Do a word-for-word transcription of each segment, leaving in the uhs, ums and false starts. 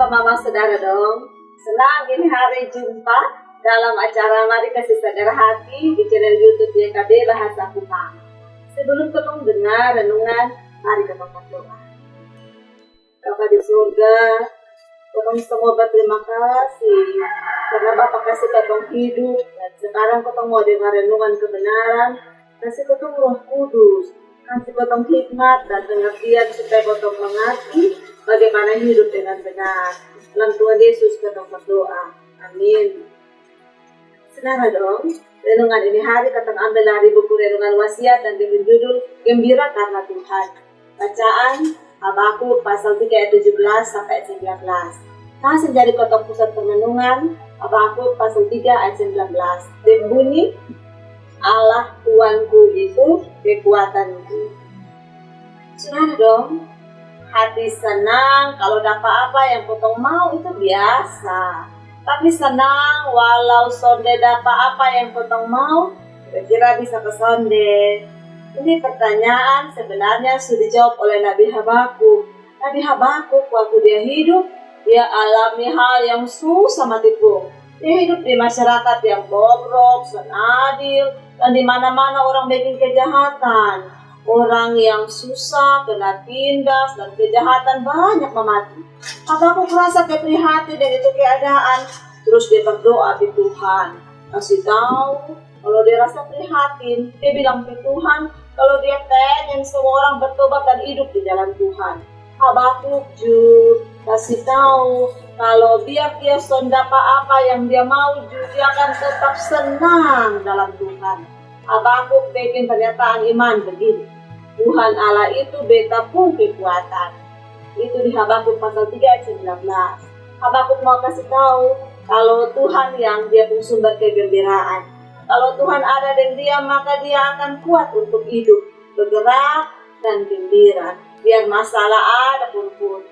Mama saudara dong, senang ini hari jumpa dalam acara Mari Kasi Sadar Hati di channel YouTube Y K B Bahasa Kupang. Sebelum kotong dengar renungan, mari kotong berdoa. Bapa di surga, kotong semua berterima kasih karena Bapa kasih kotong hidup dan sekarang kotong mau dengar renungan kebenaran. Kasih kotong Roh Kudus, kasih kotong hikmat dan pengertian supaya kotong mengerti bagaimana hidup dengan benar. Dalam Tuhan Yesus kotong berdoa. Amin. Saudara dong, renungan ini hari kotong ambil dari buku renungan Wasiat dan dia berjudul Gembira Karena Tuhan. Bacaan Habakuk pasal tiga ayat tujuh belas sampai ayat sembilan belas. Nah, yang jadi kotong pusat permenungan Habakuk pasal tiga ayat sembilan belas. Dia bunyi, "Allah Tuanku itu kekuatanku." Saudara dong, hati senang kalau dapa apa yang kotong mau itu biasa. Tapi senang walau sonde dapa apa yang kotong mau, kira-kira bisa ke sonde. Ini pertanyaan sebenarnya sudah dijawab oleh Nabi Habakuk. Nabi Habakuk waktu dia hidup, dia alami hal yang susah mati pung. Dia hidup di masyarakat yang bobrok, son adil, dan di mana-mana orang bikin kejahatan. Orang yang susah, kena tindas, dan kejahatan banyak mamati. Habakuk rasa keprihatin dengan itu keadaan. Terus dia berdoa di Tuhan. Kasih tahu, kalau dia rasa prihatin, dia bilang ke Tuhan, kalau dia pengen semua orang bertobat dan hidup di jalan Tuhan. Habakuk ju kasih tahu, kalau biar dia son dapa apa yang dia mau ju, dia akan tetap senang dalam Tuhan. Habakuk bikin pernyataan iman begini, "Tuhan Allah itu beta pung kekuatan." Itu di Habakuk pasal tiga ayat sembilan belas. Habakuk mau kasih tahu, kalau Tuhan yang dia pung sumber kegembiraan. Kalau Tuhan ada dengan dia, maka dia akan kuat untuk hidup, bergerak, dan gembira. Biar masalah ada pun pun.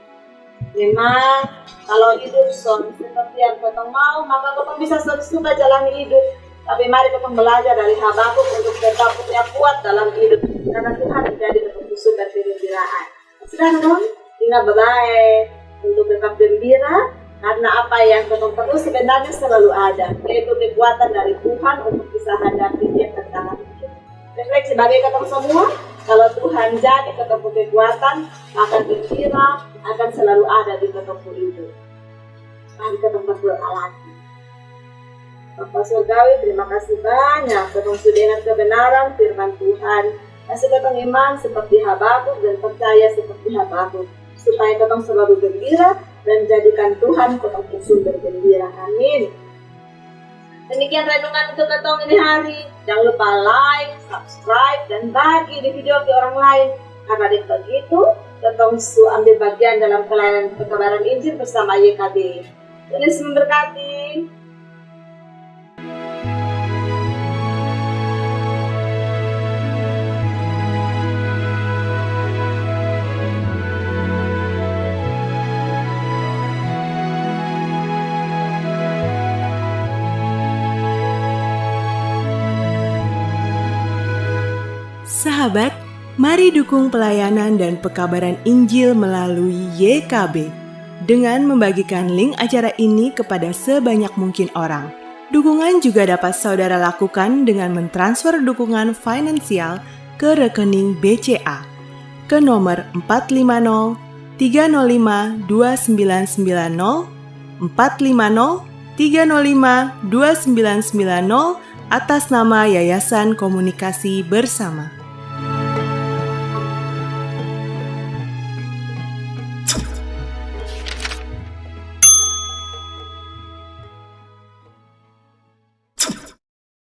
Memang, kalau hidup son seperti yang kotong mau, maka kotong bisa son suka jalani hidup. Tapi mari kotong belajar dari Habakuk untuk tetap punya kuat dalam hidup. Karena Tuhan menjadi kotong sumber kegembiraan. Saudara dong, ingat bae-bae untuk tetap gembira, karena apa yang kotong perlu sebenarnya selalu ada, yaitu kekuatan dari Tuhan untuk bisa hadapi tiap tantangan hidup. Refleksi bagi kotong semua, kalau Tuhan jadi kotong pung kekuatan, maka gembira akan selalu ada di kotong pung hidup. Mari kotong berdoa lagi. Bapa Surgawi, terima kasih banyak kotong sudah dengar kebenaran firman Tuhan. Kasih kotong iman seperti Habakuk dan percaya seperti Habakuk, supaya kotong selalu gembira dan jadikan Tuhan kotong pung sumber gembira. Amin. Demikian renungan untuk kotong ini hari. Jangan lupa like, subscribe, dan bagi di video ke orang lain. Karena dengan begitu, kotong su ambil bagian dalam pelayanan pekabaran Injil bersama Y K B. Tuhan Yesus memberkati. Sahabat, mari dukung pelayanan dan pekabaran Injil melalui Y K B dengan membagikan link acara ini kepada sebanyak mungkin orang. Dukungan juga dapat saudara lakukan dengan mentransfer dukungan finansial ke rekening B C A ke nomor empat lima nol tiga nol lima dua sembilan sembilan nol, empat lima nol tiga nol lima dua sembilan sembilan nol, atas nama Yayasan Komunikasi Bersama.